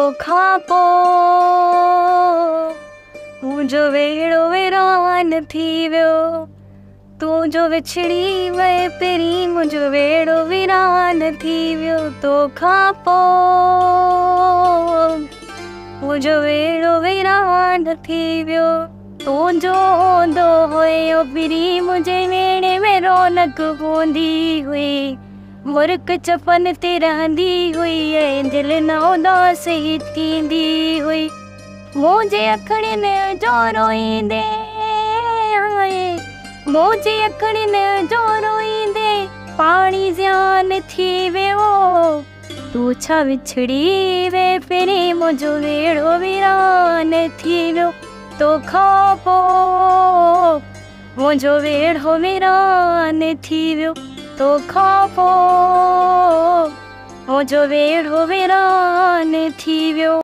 तोखां पोइ मुंहिंजो वेड़ो वीरान थी वियो। तूं जो विछड़ी वए पहिरीं मुंहिंजो वेड़ो वीरान थी वियो। तोखां पोइ मुंहिंजो वेड़ो वीरान थी वियो। तुंहिंजो हूंदो हुयो पहिरीं मुंहिंजे वेड़े में रौनक हूंदी हुई, मुर्क चपन ते रहंदी हुई ऐं दिलि न उदास ई थींदी हुई। मुंहिंजे अखियुनि जो रोईंदे, मुंहिंजी अखियुनि जो रोईंदे पाणी ज़ियान थी वियो। तूं छा विछड़ी वे पहिरीं मुंहिंजो वेड़ो वीरान थी वियो। तोखां पोइ मुंहिंजो वेड़ो वीरान थी वियो। तोखां पोइ मुंहिंजो वेड़ो वीरान थी वियो।